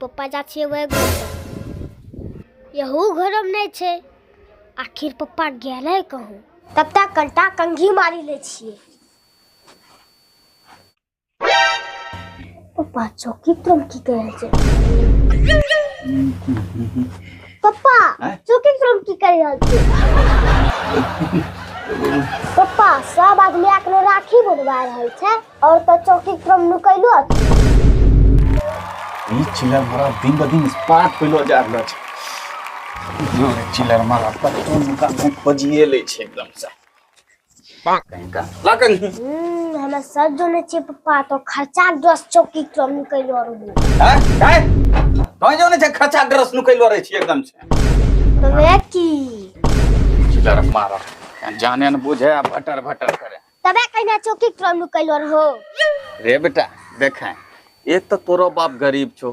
पप्पा जा छियै वएह घर यहू घरमे नहि छै। आखिर पप्पा गेलै कहूँ? तब तक कनिटा कंघी मारि लै छियै। पप्पा चौकी पर की कहि रहल छै? पप्पा चौकी पर की करि रहल छै? पप्पा सब आदमी एखनो राखी बनवा रहल छै और तो चौकी पर नुकैलो अछि। ई चिलर मारा दिन ब दिन स्पार्ट होइलो जा रहल छै। चिलर मारा कतौ नुका के खोजिए लै छै एकदम से। ला कंघी। हमे सब जोने छियै पप्पा, तो खर्चा ड्रेस चौकी पर नुकैलो रहू। हैं काय तोय जोने छै खर्चा ड्रेस नुकैलो रहै छी एकदम से? तबे की चिलर मारा जाने न बुझे आ भटर भटर करे। तबे कहिना चौकी पर नुकैलो रहो। रे बेटा देखे, एक तो तोरो बाप गरीब छो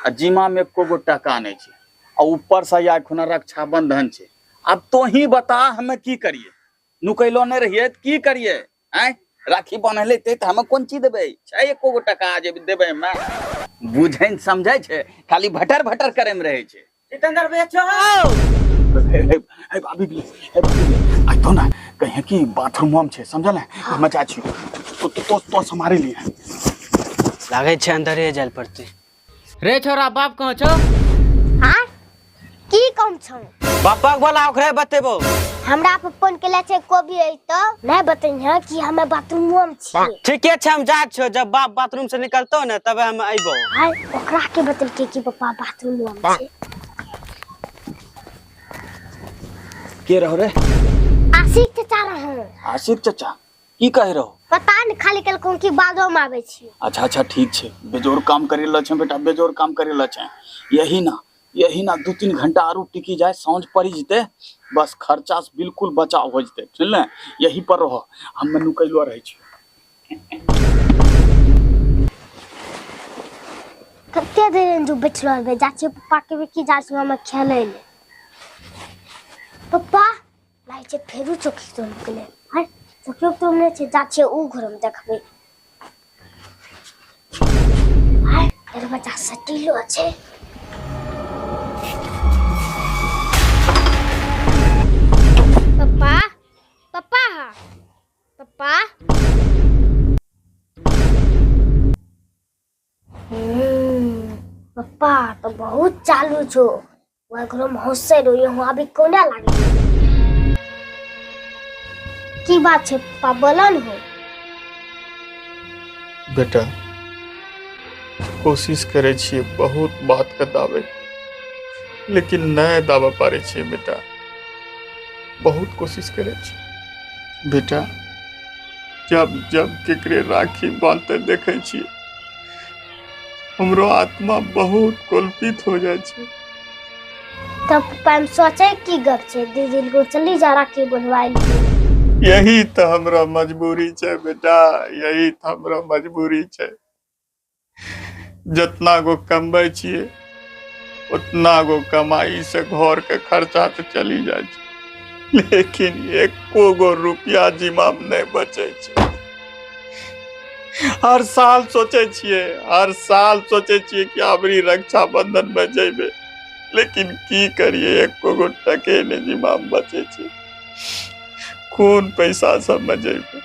आ जिमा में एको गो टका नहीं छे आ ऊपर से आइ खुना रक्षाबंधन छे। अब तो ही बता हमें की करिए? नुकैलो नहीं रहिए त की करिए? आय राखी बान्हले ते त हमें कोन चीज देबै? छै एको गो टका जे देबै? हमें बुझै न समझै छै, खाली भटर भटर करे में रहै छै। जितेंद्र भैया छो। हे हे हे भाभी गेलै, हे भाभी गेलै। आइ तो ना कहिए कि बाथरूम में छै, समझल है? हम जा छी तो समारे लिए। लागै छै अंदरे जाय पड़तै। रे छोरा, बाप कहाँ छौ? हाँ की कम छौ? बापा के बोला, ओकरे बतेबो। हमरा पर फोन केले छै, कोबी अइतो नहीं बतैहे कि हमे बाथरूम में छियै। ठीके छै, हम जा छियो, जब बाप बाथरूम से निकलतो ने तबे हम अइबो। हाय, ओकरा के बतेलकै कि पप्पा बाथरूम में छै? के रहो रे? आशिक चाचा रहो। आशिक चाचा की कहे रहो? पता नहीं, खाली कल की बादो में आबै छी। अच्छा अच्छा ठीक छै, बेजोर काम करे ल छै बेटा, बेजोर काम करे ल छै। यही ना यही ना 2-3 घंटा आरू टिकी जाए, साँझ पड़ी जते बस खर्चा से बिल्कुल बचाव हो जते, सुनले? यही पर रहो, हम नुकैलो रहै छी। कते देर जो बैठल रहबै? जा छियै पप्पा के भी की जा छियै हम खेलै ले। पप्पा लागै छै फेरू चौकी तो निकले। हाय, चौकी तो नहि छै, जा छियै ऊ घर में देखबै। हाय, दरवाजा सटीलो छै। पप्पा पप्पा हा पप्पा। पप्पा तो बहुत चालू छो, वह घर में हंसे रहो, यहाँ अभी कोना लागे? की बात छै पप्पा, बोलन हो। बेटा कोशिश करे छियै बहुत बात के दाबे, लेकिन नहीं दाबा पारे छियै बेटा, बहुत कोशिश करे छियै बेटा। जब जब केकरे राखी बांधते देखे छियै हमरो आत्मा बहुत कल्पित हो जाय छै। तब पप्पा हम सोचे की गप छै, दीदी को चली जा राखी बनवाई। यही तो हमरा मजबूरी छै बेटा, यही तो हमरा मजबूरी छै। जितना गो कमबै छियै उतना गो कमाई से घर के खर्चा तो चली जाय छै, लेकिन एको गो रुपया जिमा में नहीं बचे छै। हर साल सोचे छियै, हर साल सोचे छियै कि अबरी रक्षाबंधन में जेबे, लेकिन की करिए एको गो टके नहीं जिमा में बचे छै। कोन पैसा सब में जेबे?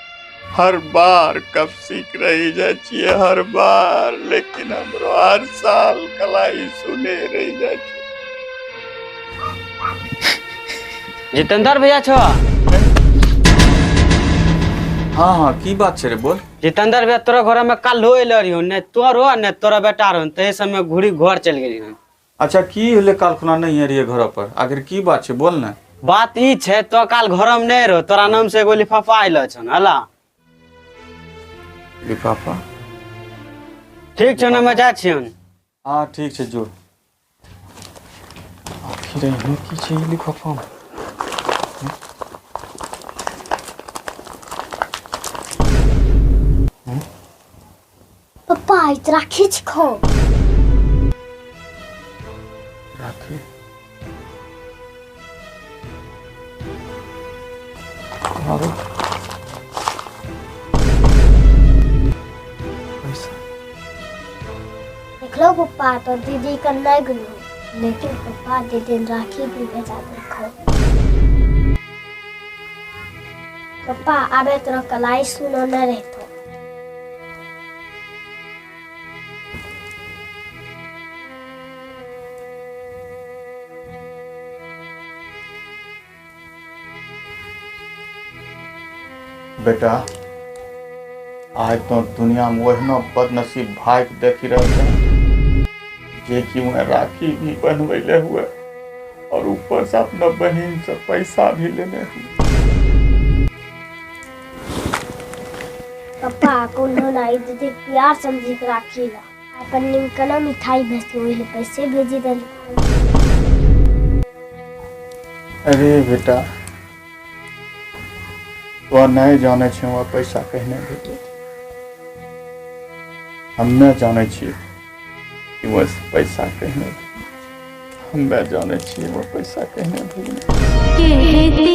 हर बार कब सीख रही जाय छियै हर बार, लेकिन हमरो हर साल कलाई सुने रही जाय छै। जितेंद्र भैया छो? हाँ हाँ की बात छै रे, बोल। जितेंद्र भैया तोरा घर में काल हो एलो रहियो, ने तोरो ने तोरा बेटा रहो, ते समय घुरी घर चल गेली हन। अच्छा की होले काल खुना नहीं रहिए घर पर, आखिर की बात छै बोल ने। बात ई छै तो काल घर में नहीं रहो, तोरा नाम से एगो लिफाफा आइलो छन हला। लिफाफा? ठीक छै ने, हम जा छियन। हाँ ठीक छै जो। आखिर एहन की छै ई लिफाफा में? पप्पा ई त राखी छिखो। राखी आरो पैसा। देखलो पप्पा तो दीदी का नहीं गेलो, लेकिन पप्पा दीदी ने राखी भी भेजा देखो। पप्पा आबे तोरा कलाई सुनो न रहतो। बेटा, आज तो दुनिया में ओहनो बदनसीब भाई के देखी रहल छै जे कि वह राखी भी बनवैले हुए और ऊपर से अपना बहन से पैसा भी लेने हुए। पप्पा कोनो ना, ई दीदी के प्यार समझी के राखी ला। अपन निमकना मिठाई भेजलो, ओहि ले पैसे भेजी देलको। अरे बेटा, वह नहीं जाने छे वह पैसा कहने भेजे। हम नहीं जाने छिए कि वह पैसा कहने भेजे। हम नहीं जाने छिए वह पैसा कहने भेजे। कहते